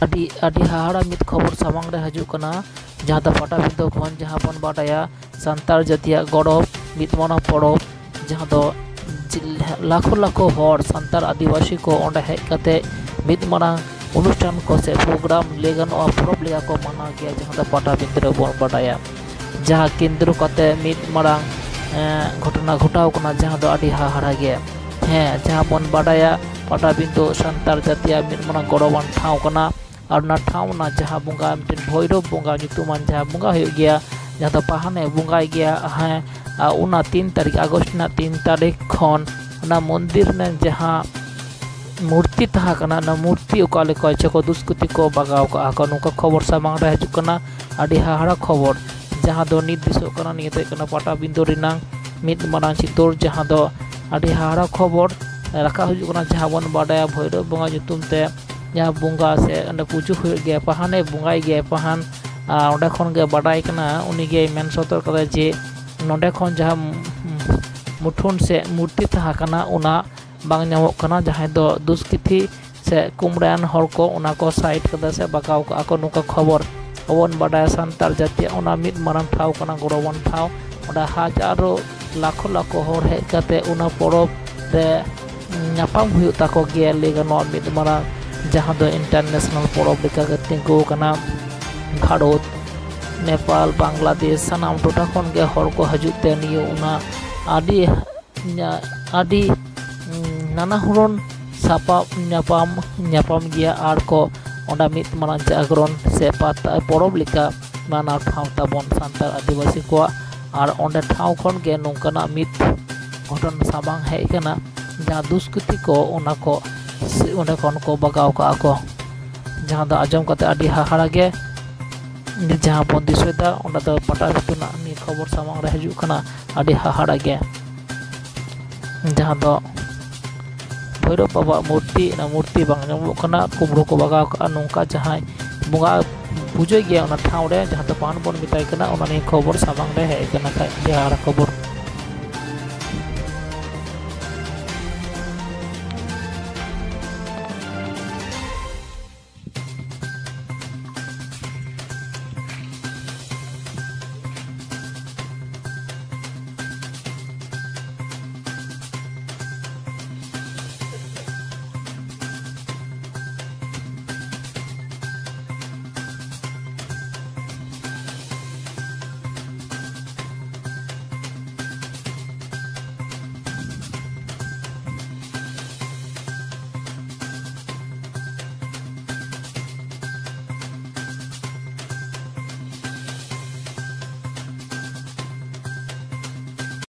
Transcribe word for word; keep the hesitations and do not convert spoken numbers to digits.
ᱟᱹᱰᱤ ᱟᱹᱰᱤ ᱦᱟᱦᱟᱲᱟ ᱢᱤᱫ ᱠᱷᱚᱵᱚᱨ ᱥᱟᱢᱟᱝ ᱨᱮ ᱦᱤᱡᱩᱜ ᱠᱟᱱᱟ, ᱡᱟᱦᱟᱸ ᱫᱚ ᱯᱟᱴᱟᱵᱤᱸᱫᱟᱹ ᱠᱷᱚᱱ, ᱡᱟᱦᱟᱸ ᱵᱚᱱ ᱵᱟᱰᱟᱭᱟ ᱥᱟᱱᱛᱟᱲ ᱡᱟᱹᱛᱤᱭᱟᱜ ᱜᱚᱨᱚᱵᱽ, ᱢᱤᱫ ᱢᱟᱨᱟᱝ ᱯᱚᱨᱚᱵᱽ, ᱡᱟᱦᱟᱸ ᱫᱚ ᱡᱤᱞ-, ᱞᱟᱠᱷᱚ ᱞᱟᱠᱷᱚ ᱦᱚᱲ, ᱥᱟᱱᱛᱟᱲ ᱟᱹᱫᱤᱵᱟᱹᱥᱤ ᱠᱚ ᱚᱸᱰᱮ ᱦᱮᱡ ᱠᱟᱛᱮ ᱢᱤᱫ ᱢᱟᱨᱟᱝ ᱚᱱᱩᱥᱴᱷᱟᱱ ᱠᱚ ᱥᱮ program ᱞᱟᱹᱭ ᱜᱟᱱᱚᱜᱼᱟ, ᱯᱚᱨᱚᱵᱽ ᱞᱮᱠᱟ ᱠᱚ ᱢᱟᱱᱟᱣ ᱜᱮᱭᱟ, ᱡᱟᱦᱟᱸ ᱫᱚ ᱯᱟᱴᱟᱵᱤᱸᱫᱟᱹ ᱨᱮᱵᱚᱱ ᱵᱟᱰᱟᱭᱟ᱾ ᱡᱟᱦᱟᱸ ᱠᱮᱱᱫᱨᱚ ᱠᱟᱛᱮ ᱢᱤᱫ ᱢᱟᱨᱟᱝ, ᱮᱸ, ᱜᱷᱚᱴᱚᱱᱟ ᱜᱷᱚᱴᱟᱣ ᱠᱟᱱᱟ, ᱡᱟᱦᱟᱸ ᱫᱚ ᱟᱹᱰᱤ ᱦᱟᱦᱟᱲᱟ ᱜᱮ᱾ ᱦᱮᱸ, ᱡᱟᱦᱟᱸ ᱵᱚᱱ ᱵᱟᱰᱟᱭᱟ, ᱯᱟᱴᱟᱵᱤᱸᱫᱟᱹ ᱥᱟᱱᱛᱟᱲ ᱡᱟᱹᱛᱤᱭᱟᱜ ᱢᱤᱫ ᱢᱟᱨᱟᱝ ᱜᱚᱨᱚᱵᱟᱱ ᱴᱷᱟᱶ ᱠᱟᱱᱟ᱾ ᱟᱨ ᱚᱱᱟ ᱴᱷᱟᱶ, ᱚᱱᱟ ᱡᱟᱦᱟᱸ ᱵᱚᱸᱜᱟ, ᱢᱤᱫᱴᱮᱱ ᱵᱷᱳᱭᱨᱳᱵ ᱵᱚᱸᱜᱟ ᱧᱩᱛᱩᱢᱟᱱ ᱡᱟᱦᱟᱸ ᱵᱚᱸᱜᱟ ᱦᱩᱭᱩᱜ ᱜᱮᱭᱟ, ᱡᱟᱦᱟᱸ ᱫᱚ ᱯᱟᱦᱟᱱᱮ ᱵᱚᱸᱜᱟᱭ ᱜᱮᱭᱟ, ᱦᱮᱸ, ᱟᱨ ᱚᱱᱟ ᱛᱤᱱ ᱛᱟᱹᱨᱤᱠᱷ, ᱟᱜᱚᱥᱴ ᱨᱮᱱᱟᱜ ᱛᱤᱱ ᱛᱟᱹᱨᱤᱠᱷ ᱠᱷᱚᱱ ᱚᱱᱟ ᱢᱚᱱᱫᱤᱨ ᱨᱮᱱᱟᱜ ᱡᱟᱦᱟᱸ ᱢᱩᱨᱛᱤ ᱛᱟᱦᱮᱸ ᱠᱟᱱᱟ, ᱚᱱᱟ ᱢᱩᱨᱛᱤ ᱚᱠᱟ ᱞᱮᱠᱟ ᱪᱚᱠᱚ ᱫᱩᱥᱠᱨᱤᱛᱤ ᱠᱚ ᱵᱟᱜᱟᱣ ᱠᱟᱜᱼᱟ ᱠᱚ, ᱱᱚᱝᱠᱟ ᱠᱷᱚᱵᱚᱨ ᱥᱟᱢᱟᱝ ᱨᱮ ᱦᱤᱡᱩᱜ ᱠᱟᱱᱟ᱾ ᱟᱹᱰᱤ ᱦᱟᱦᱟᱲᱟ ᱠᱷᱚᱵᱚᱨ, ᱡᱟᱦᱟᱸ ᱫᱚ ᱱᱤᱛ ᱫᱤᱥᱚᱜ ᱠᱟᱱᱟ, ᱱᱤᱭᱟᱹ ᱫᱚ ᱦᱩᱭᱩᱜ ᱠᱟᱱᱟ ᱯᱟᱴᱟᱵᱤᱸᱫᱟᱹ ᱨᱮᱱᱟᱝ ᱢᱤᱫ ᱢᱟᱨᱟᱝ ᱪᱤᱛᱟᱹᱨ, ᱡᱟᱦᱟᱸ ᱫᱚ ᱟᱹᱰᱤ ᱦᱟᱦᱟᱲᱟ ᱠᱷᱚᱵᱚᱨ ᱨᱟᱠᱟᱵ ᱦᱤᱡᱩᱜ ᱠᱟᱱᱟ᱾ ᱡᱟᱦᱟᱸ ᱵᱚᱱ ᱵᱟᱰᱟᱭᱟ, ᱵᱷᱳᱭᱨᱳᱵ ᱵᱚᱸᱜᱟ ᱧᱩᱛᱩᱢ ᱛᱮ ᱡᱟᱦᱟᱸ ᱵᱚᱸᱜᱟ ᱥᱮ ᱚᱸᱰᱮ ᱯᱩᱡᱟᱹ ᱦᱩᱭᱩᱜ ᱜᱮᱭᱟ, ᱯᱟᱦᱟᱱᱮ ᱵᱚᱸᱜᱟᱭ ᱜᱮᱭᱟ ᱯᱟᱦᱟᱱ, ᱟᱨ ᱚᱸᱰᱮ ᱠᱷᱚᱱ ᱜᱮ ᱵᱟᱰᱟᱭ ᱠᱟᱱᱟ, ᱩᱱᱤ ᱜᱮᱭ ᱢᱮᱱ ᱥᱚᱫᱚᱨ ᱠᱟᱫᱟ ᱡᱮ ᱱᱚᱸᱰᱮ ᱠᱷᱚᱱ ᱡᱟᱦᱟᱸ ᱢᱩ-, ᱢᱩᱴᱷᱟᱹᱱ ᱥᱮ ᱢᱩᱨᱛᱤ ᱛᱟᱦᱮᱸ ᱠᱟᱱᱟ, ᱚᱱᱟ ᱵᱟᱝ ᱧᱟᱢᱚᱜ ᱠᱟᱱᱟ, ᱡᱟᱦᱟᱸᱭ ᱫᱚ ᱫᱩᱥᱠᱨᱤᱛᱤ ᱥᱮ ᱠᱩᱢᱲᱟᱭᱟᱱ ᱦᱚᱲ ᱠᱚ ᱚᱱᱟ ᱠᱚ ᱥᱟᱭᱤᱰ ᱠᱟᱫᱟ ᱥᱮ ᱵᱟᱜᱟᱣ ᱠᱟᱜᱼᱟ ᱠᱚ, ᱱᱚᱝᱠᱟ ᱠᱷᱚᱵᱚᱨ᱾ ᱟᱵᱚ ᱵᱚᱱ ᱵᱟᱰᱟᱭᱟ ᱥᱟᱱᱛᱟᱲ ᱡᱟᱹᱛᱤᱭᱟᱜ ᱚᱱᱟ ᱢᱤᱫ ᱢᱟᱨᱟᱝ ᱴᱷᱟᱶ ᱠᱟᱱᱟ, ᱜᱚᱨᱚᱵᱟᱱ ᱴᱷᱟᱶ᱾ ᱚᱸᱰᱮ ᱦᱟᱡᱟᱨᱚ ᱞᱟᱠᱷᱚ ᱞᱟᱠᱷᱚ ᱦᱚᱲ ᱦᱮᱡ ᱠᱟᱛᱮ ᱚᱱᱟ ᱯᱚᱨᱚᱵᱽ ᱨᱮ ᱧᱟᱯᱟᱢ ᱦᱩᱭᱩᱜ ᱛᱟᱠᱚ ᱜᱮᱭᱟ, ᱞᱟᱹᱭ ᱜᱟᱱᱚᱜᱼᱟ ᱢᱤᱫ ᱢᱟᱨᱟᱝ, ᱡᱟᱦᱟᱸ ᱫᱚ international ᱯᱚᱨᱚᱵᱽ ᱞᱮᱠᱟᱜᱮ ᱛᱤᱸᱜᱩ ᱟᱠᱟᱱᱟ᱾ ᱵᱷᱟᱨᱚᱛ, ᱱᱮᱯᱟᱞ, ᱵᱟᱝᱞᱟᱫᱮᱥ, ᱥᱟᱱᱟᱢ ᱴᱚᱴᱷᱟ ᱠᱷᱚᱱ ᱜᱮ ᱦᱚᱲ ᱠᱚ ᱦᱤᱡᱩᱜ ᱛᱮ ᱱᱤᱭᱟᱹ ᱚᱱᱟ ᱟᱹᱰᱤ ᱧᱟ-, ᱟᱹᱰᱤ, ᱩᱸ, ᱱᱟᱱᱟ ᱦᱩᱱᱟᱹᱨ ᱥᱟᱯᱟᱵ ᱧᱟᱯᱟᱢ, ᱧᱟᱯᱟᱢ ᱜᱮᱭᱟ ᱟᱨ ᱠᱚ ᱚᱸᱰᱮ ᱢᱤᱫ ᱢᱟᱨᱟᱝ ᱡᱟᱜᱽᱨᱚᱱ ᱥᱮ ᱯᱟᱛᱟ ᱯᱚᱨᱚᱵᱽ ᱞᱮᱠᱟ ᱢᱟᱱᱟᱣ ᱴᱷᱟᱶ ᱛᱟᱵᱚᱱ ᱥᱟᱱᱛᱟᱲ ᱟᱹᱫᱤᱵᱟᱹᱥᱤ ᱠᱚᱣᱟᱜ᱾ ᱟᱨ ᱚᱸᱰᱮ ᱴᱷᱟᱶ ᱠᱷᱚᱱ ᱜᱮ ᱱᱚᱝᱠᱟᱱᱟᱜ ᱢᱤᱫ ᱜᱷᱚᱴᱚᱱ ᱥᱟᱢᱟᱝ ᱦᱮᱡ ᱟᱠᱟᱱᱟ, ᱡᱟᱦᱟᱸ ᱫᱩᱥᱠᱨᱤᱛᱤ ᱠᱚ ᱚᱱᱟ ᱠᱚ ᱥᱮ ᱚᱸᱰᱮ ᱠᱷᱚᱱ ᱠᱚ ᱵᱟᱜᱟᱣ ᱠᱟᱜᱼᱟ ᱠᱚ, ᱡᱟᱦᱟᱸ ᱫᱚ ᱟᱸᱡᱚᱢ ᱠᱟᱛᱮ ᱟᱹᱰᱤ ᱦᱟᱦᱟᱲᱟ ᱜᱮ᱾ ᱡᱟᱦᱟᱸ ᱵᱚᱱ ᱫᱤᱥᱟᱹᱭᱮᱫᱟ, ᱚᱸᱰᱮ ᱫᱚ ᱯᱟᱴᱟᱵᱤᱸᱫᱟᱹ ᱨᱮᱱᱟᱜ ᱱᱤᱭᱟᱹ ᱠᱷᱚᱵᱚᱨ ᱥᱟᱢᱟᱝ ᱨᱮ ᱦᱤᱡᱩᱜ ᱠᱟᱱᱟ, ᱟᱹᱰᱤ ᱦᱟᱦᱟᱲᱟ ᱜᱮ, ᱡᱟᱦᱟᱸ ᱫᱚ ᱵᱷᱳᱭᱨᱳᱵ ᱵᱟᱵᱟᱣᱟᱜ ᱢᱩᱨᱛᱤ, ᱚᱱᱟ ᱢᱩᱨᱛᱤ ᱵᱟᱝ ᱧᱟᱢᱚᱜ ᱠᱟᱱᱟ, ᱠᱩᱢᱵᱽᱲᱩ ᱠᱚ ᱵᱟᱜᱟᱣ ᱠᱟᱜᱼᱟ, ᱱᱚᱝᱠᱟ ᱡᱟᱦᱟᱸᱭ ᱵᱚᱸᱜᱟ ᱯᱩᱡᱟᱹᱭ ᱜᱮᱭᱟ ᱚᱱᱟ ᱴᱷᱟᱶ ᱨᱮ, ᱡᱟᱦᱟᱸ ᱫᱚ ᱯᱟᱦᱟᱱ ᱵᱚᱱ ᱢᱮᱛᱟᱭ ᱠᱟᱱᱟ, ᱚᱱᱟ ᱱᱤᱭᱟᱹ ᱠᱷᱚᱵᱚᱨ ᱥᱟᱢᱟᱝ ᱨᱮ ᱦᱮᱡ ᱟᱠᱟᱱᱟ ᱠᱷᱟᱡ, ᱟᱹᱰᱤ ᱦᱟᱦᱟᱲᱟ ᱠᱷᱚᱵᱚᱨ᱾